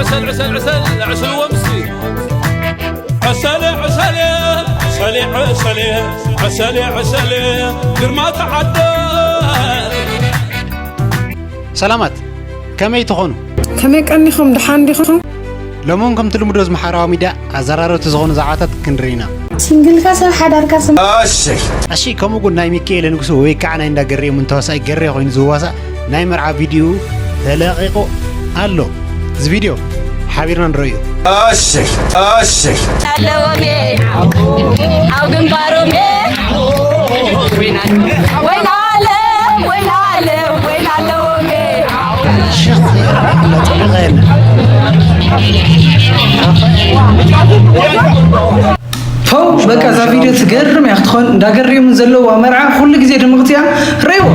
ዕሰል ዕሰል ዕሰል ዕስልዎም እስቲ። ዕሰል ዕሰል ዕሰል ዕሰል ዕሰል ዕሰል ግርማ ተዓደል። ሰላማት፣ ከመይ ትኾኑ? ከመይ ቀኒኹም? ደሓን ዲኹም? ሎሚ እውን ከምቲ ልሙድ ኣብዚ ማሕበራዊ ሚድያ ኣዘራረብቲ ዝኾኑ ዛዕባታት ክንርኢ ኢና። ሲንግልካ ሰብ ሓዳርካ ስም ቀሺ ከምኡ እውን ናይ ሚካኤል ንጉሱ ወይ ከዓ ናይ እንዳ ገሬ ምን ተዋሳኢ ገሬ ኮይኑ ዝዋሳእ ናይ መርዓ ቪድዮ ተለቂቑ ኣሎ። እዚ ቪድዮ ሓቢርና ንርእዮ። ኣለዎም ኣብ ግንባሮም ወይና ወይና ኣለዎም። ሸኽ ኣሎ፣ ጠበቓ የለን። ራፋኤል። ፈው፣ በቃ እዛ ቪድዮ ትገርም እያ ክትኾን። እንዳገሪሙ ዘለዋ መርዓ ኩሉ ግዜ ድምቕቲ እያ። ርእይዎ።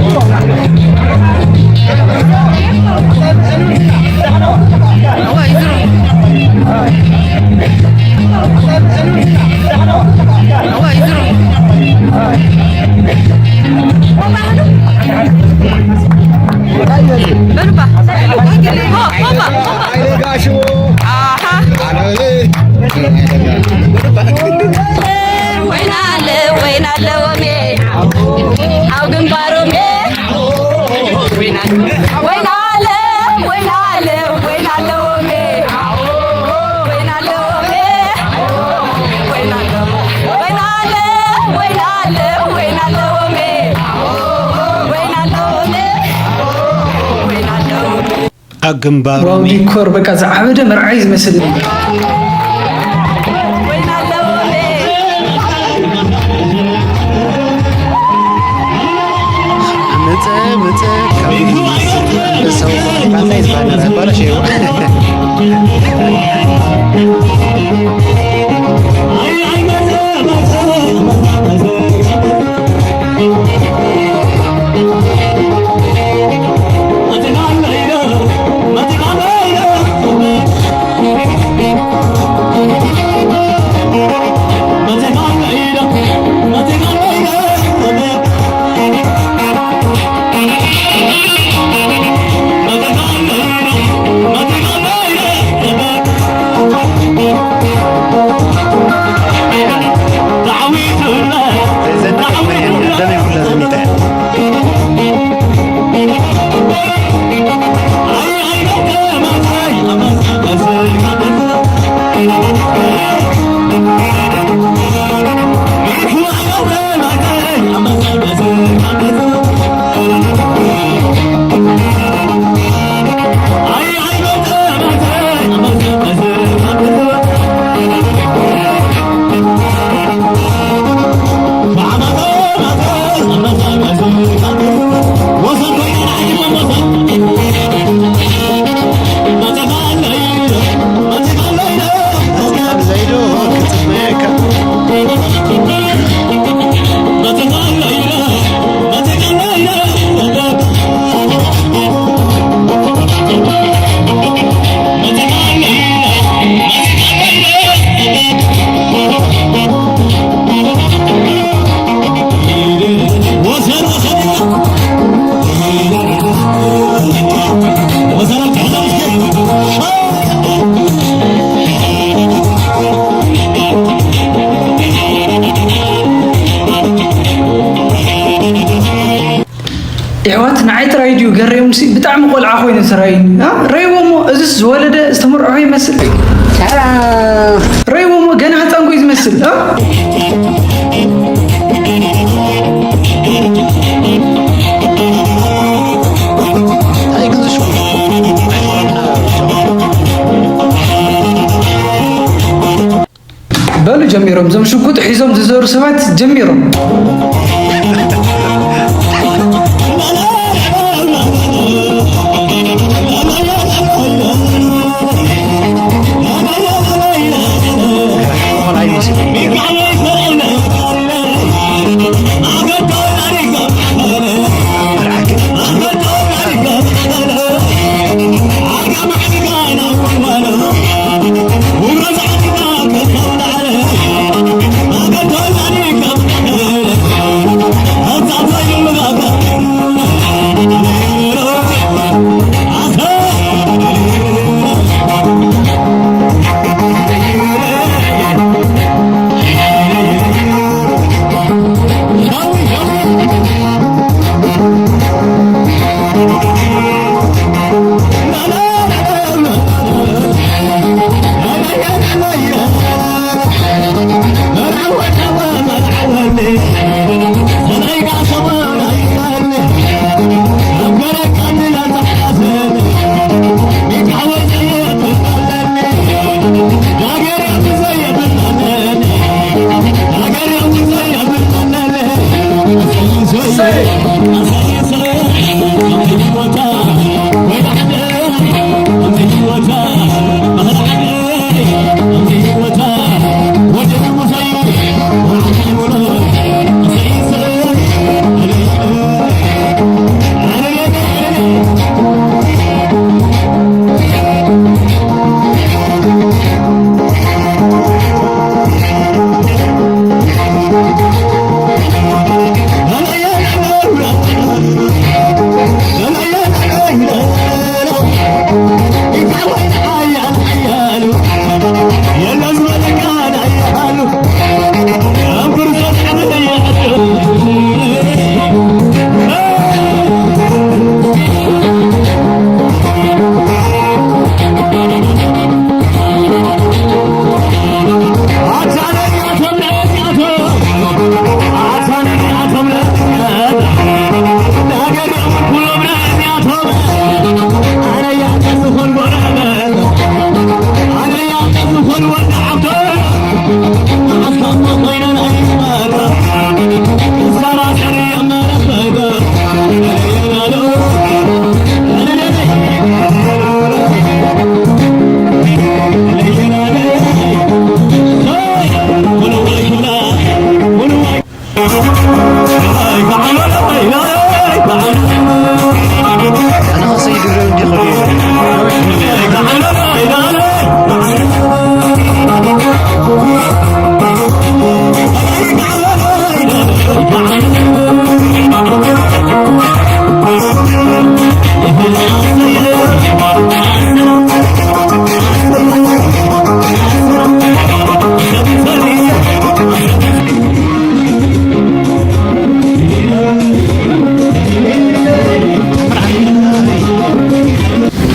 ወይና ኣለ ወይና ኣለዎም ኣብ ግንባሮም ወይና ወይና ኣለ ወይና ኣለ ወይና ኣለዎም ወይና ኣለዎም ወይና ኣለ ወይና ኣለ ወይና ኣለዎም ወይና ኣለዎም ወይና ኣለዎም ኣብ ግንባሮም ዋው፣ ዲኮር በቃ ዝዓበደ መርዓይ ዝመስል። ምጽ፣ ምጽ፣ ካብ ሰው ባንዳ ይባላል፣ ባላሽ ይው። የሕዋት ንዓይ ጥራይ ድዩ ገሬሙሲ? ብጣዕሚ ቆልዓ ኮይኑ ተራእዩኒ። አ? ረይዎ እሞ እዚስ ዝወለደ ዝተመርዖ ይመስል። ሰላም። ረይዎ እሞ ገና ህፃን ጎይ ዝመስል። አ? እንታይ ግን ዝሽኩ? በሉ ጀሚሮም፣ እዞም ሽጉጥ ሒዞም ዝዘሩ ሰባት ጀሚሮም።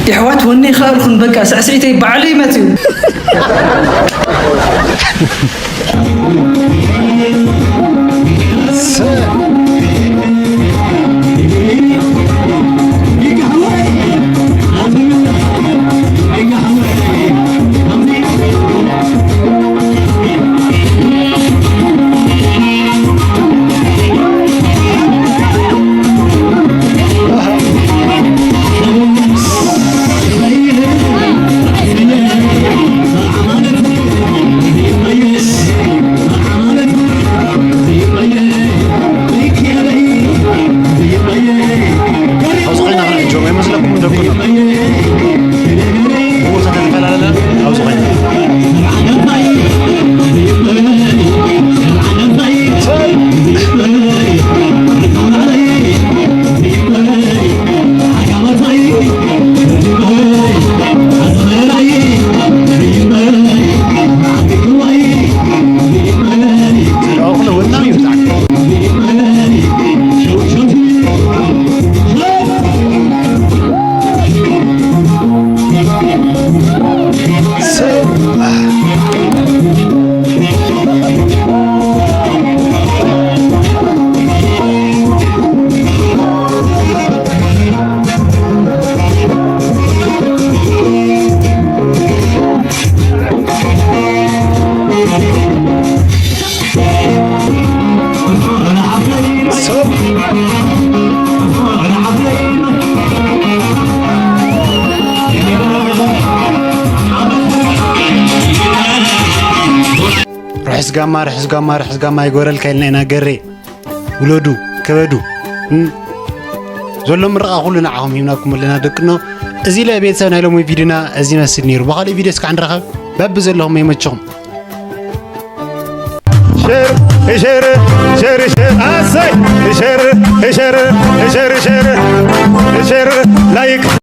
የሕዋት ወኒ ይኽኣልኩም በቃ ስዕስዒተይ ባዕሉ ይመፅኡ። ኣብዚ ኮይና ክንዕጀቦ ይመስለኩም ደኩና? ብቦታ ተፈላለና ኣብዚ ኮይና። ርሑስ ጋማ፣ ርሑስ ጋማ፣ ርሑስ ጋማ ይግበረልካ ኢልና ኢና ገሬ። ውለዱ፣ ክበዱ። እም፣ ዘሎ ምርቓ ኩሉ ንዓኹም ሂብናኩም ኣለና ደቅኖ። እዚ ለ ቤተሰብ ናይ ሎሚ ቪድዮና እዚ ይመስል ነይሩ። ብኻልእ ቪድዮ እስካዕ ንራኸብ። በቢ ዘለኹም ይመችኹም። ሸር፣ ሸር፣ ሸር፣ ሸር፣ ኣሰይ! ሸር፣ ሸር፣ ሸር፣ ሸር፣ ሸር፣ ላይክ